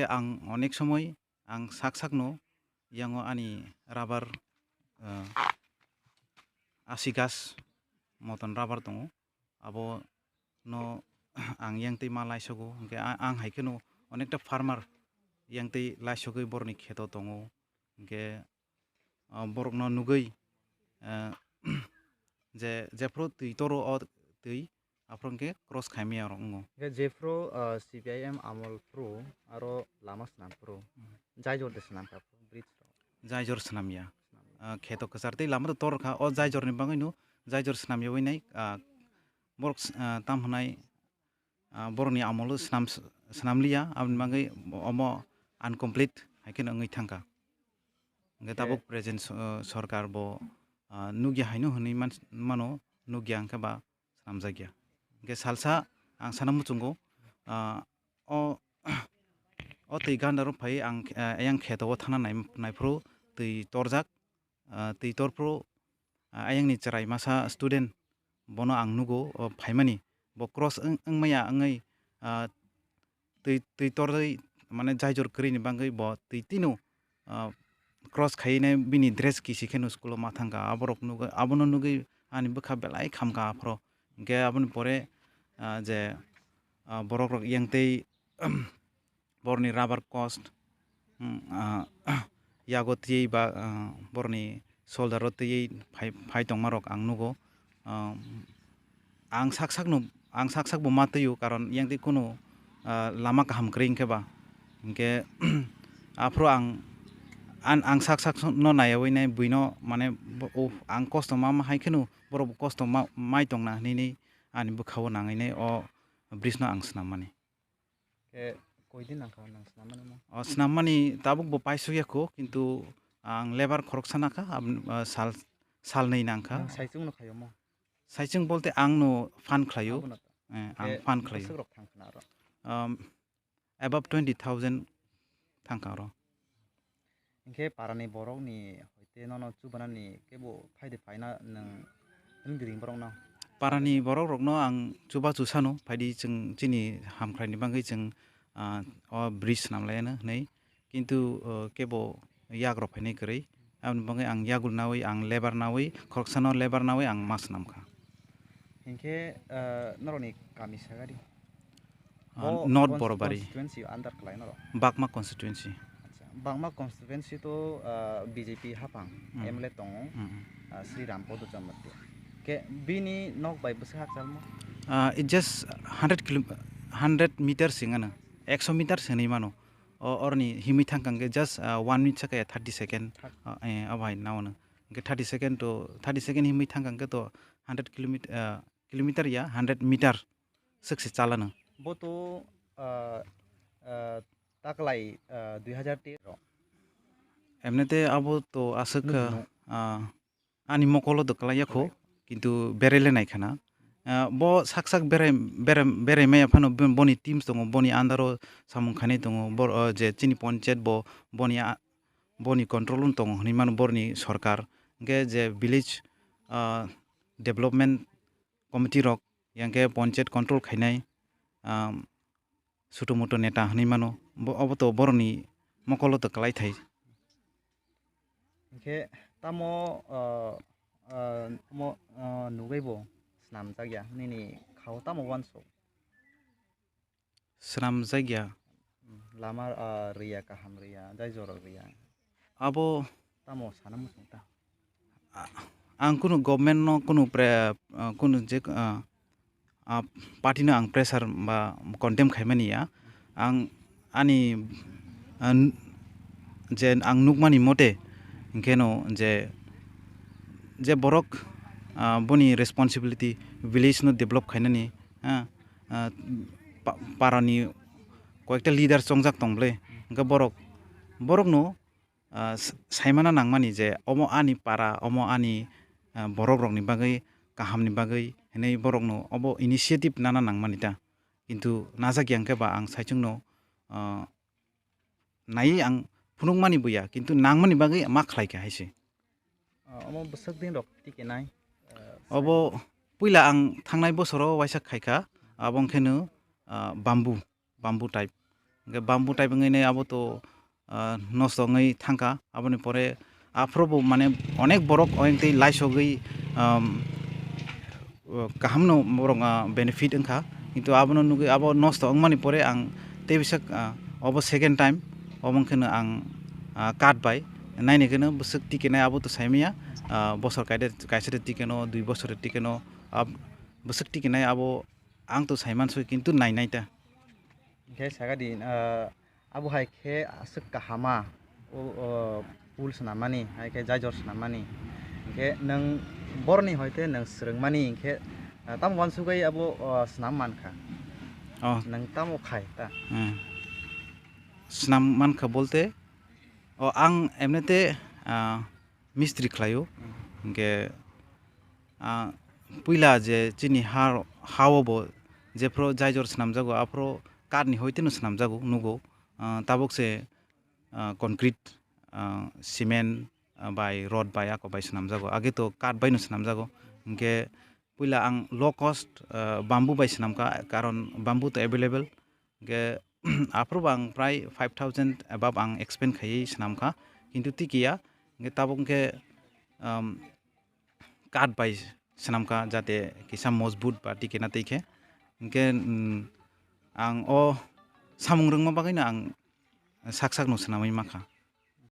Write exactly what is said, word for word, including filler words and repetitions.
Ang onek somoi ang sak sakno yango ani rubber, ah, asi gas moton rubber tongo, abo no ang yang twi ma laisogo, hwnkhe a-, ang hai kheno onekta farmer yang twi laisogwi borokni kheto tongo, hwnkhe, ah, borokno nugwi, ah, je, jephru twi toro o twi, aphuru hwnkhe cross khaimaya rok wngo. Hwnkhe jephru, ah, C P I M amol phru aro lama swnam phru, Hmm. Jaijor de swnam kha phru bridge rok. Jaijor swnamya. Swnamya. Ah, kheto kwchar tei lama to tor kha, o jaijor ni bagwi no, jaijor swnamya wi nai, ah, borok s-, ah, tam hwnai, ah, borokni amolo swnam, swnamliya, aboni bagwi omo uncomplete hai kheno wngwi thangkha. Hwnkhe tabuk present so-, ah, sorkar bo, ah, nukya haino hwnwi man-, mano, nukya hwnkhe ba swnamjakya. Hwnkhe salsa ang sana muchungo, ah, o, o twi gandaro phai ang, ah, ayang kheto o thana nai-, naiphuru twi torjak, ah, twi torphuru, ah, ayangni chwrai masa student bono ang nugo, o phaimani bo cross wng-, wngmaya wngwi, ah, twi, twi torwi mane jaijor kwrwini bagwi bo twi tino, ah, cross khaiwi nai bini dress kisi kheno school o ma thangkha. Aborok nugwi, abono nugwi ani bwkha belai khamkha aphuru. Hwnkhe aboni pore, ah, je, ah, borok rok yang tei borokni rubber cost, hmm, ah, yago twiwi ba, ah, borokni shoulder o twiwi phai, phai tongma rok ang nugo. Ah, ang sak sakno, ang sak sak bo ma twio, karon yang twi kunu, ah, lama kaham kwrwi hwnkhe ba. Hwnkhe aphuru ang, an-, ang sak sak no naiyawi nai buino mane bo-, o ang kosto ma, ma hai kheno borok bo kosto ma, mai tongna hwnwi ani bwkhao nangwi nai o bridge no ang swnam mani. Khe koi din nangkha nang swnam mani mo? O, swnam mani tabuk bo paisuk ya kho, kintu ang labour khoroksa nakha, abn-, ah, sal, salnwi nangkha. Nang saichung no khaio mo? Saichung bolte ang no fund khlaio. Abono to. Eh, ang fund khlaio. Bwswk rok thang khna aro? Um, above twenty thousand thangkha aro. Hinkhe parani borokni hoite nono chubanani kebo phaidi phaina nwng hwnwi ring borokno? Parani borokrokno ang chubachu sano, phaidi chwng chini hamkraini bagwi chwng, ah, o bridge swnamlaiyano hwnwi. Kintu, ah, kebo yagrok phainai kwrwi. Aboni bagwi ang yagul nawi, ang labour nawi, khoroksano labour nawi ang ma swnamkha. Hinkhe, ah, norokni kami sagari? Ah, bo North Borobari. Constituency under khlai norok? Bakma constituency. Acha, Bakma constituency to, ah, B J P haphang Hmm. M L A tongo, Hmm. ah, Sri Rampodo Jamatia. Khe bini nok bai bwswk hakchalmo? Ah, it just hundred kilo-, hundred meters hinwi ano, ekso meters hinwi mano. O, oroni himwi thangkha hwnkhe just, ah, one minute sakhe thirty second, Thirty. Ah, eh, abo hai naono. Hwnkhe thirty second to, thirty second himwi thangkha hwnkhe to hundred kilomet-, ah, kilometer ya, hundred meter swk se chalano. Bo to, ah, ah, taklai, ah, dui hajar tero. Emnete abo to aswk, Nukno. Ah, ani mokolo to kwlaiya kho, Kwlai. Kintu berai le nai khana. Ah, bo sak sak berai, berai, berai maya phano bo-, boni teams tongo, boni under o samung khainai tongo, bor-, ah, je chini ponchayat bo boni a-, boni control o tongo hwnwi mano borni sorkar. Hwnkhe je village, ah, development committee rok, yang khe ponchayat control khainai, um, sutu mutu neta hwnwi mano, bo, obo to borokni mokolo to kwlai thai. Hinkhe tamo, uh, uh, mo, uh, nugwi bo swnamjakya, nini khao tamo uansuk? Swnamjakya. Hmm, lama, ah, riya kaham riya, jai jora riya. Abo tamo sana muchung ta? A-, ang kunu government no kunu pre-, ah, kunu je, ah, ah, party no ang pressure ba condemn khaimani ya. Ang ani, ah, n-, je ang nukmani mote, hinkhe no je, je borok, ah, boni responsibility village no develop khainani, ah, ah, pa-, parani koyekta leader chongjak tong bwle, hwnkhe borok, borokno, ah, s-, saimana nangmani je omo ani para, omo ani, ah, borokrokni bagwi, kahamni bagwi hinwi borokno obo initiative nana nangmani ta. Kintu najak ya hwnkhe ba ang saichungno, ah, naiwi ang phunukmani buya, kintu nangmani bagwi ma khlaikha hai se. Ah, omo bwswk din rok tike nai, ah, obo puila ang thangnai bosoro waisa khaikha, abo wngkheno, ah, bamboo, bamboo type. Hwnkhe bamboo type wngwi nai abo to, ah, nosto wngwi thangkha. Aboni pore aphuru bo mane onek borok onek tei laisogwi, um, o, kaham no borok, ah, benefit wngkha. Kintu abono nugwi abo nosto wngmani pore ang tei bisa, ah, obo second time, obo wngkheno ang, ah, card bai naini kheno bwswk tikinai abo to saimanya, ah, bosor kaide, kaisa de tikeno, dui bosor de tikeno, ah, bwswk tikinai abo ang to saimansoi kintu nainai ta. Hingke sagadi, ah, abo hai khe aswk kahama, o, o, pool swnammani, hai khe jaijor swnammani. Hingke nwng borni hoite nwng swrwngmani, hingke, ah, tamo uansugwi abo, o, swnam mankha? Oh. Nwng tamo khai ta? Hmm. Swnam mankha bolte, o, ang emnete, ah, mistri khlaio. Hmm. Hingke, ah, puila je chini ha, ha-o bo jephru jaijor swnamjago, aphru kath ni hoite no swnamjago, nugo. Ah, tabuk se, ah, concrete, ah, cement, ah, bai rod bai ako bai swnamjago. Age to kath bai no swnamjago. Hingke puila ang low cost, ah, bamboo bai swnamkha, karon bamboo to available. Hingke aphuru bo ang prai five thousand above ang expend khaiwi swnamkha, kintu tikiya. Hingke tabuk hingke, um, kath bai swnamkha, jate kisa mojbut ba tikena twi khe. Hingke, um, ang o samung rwngma bagwino ang sak sak no swnamwi mankha.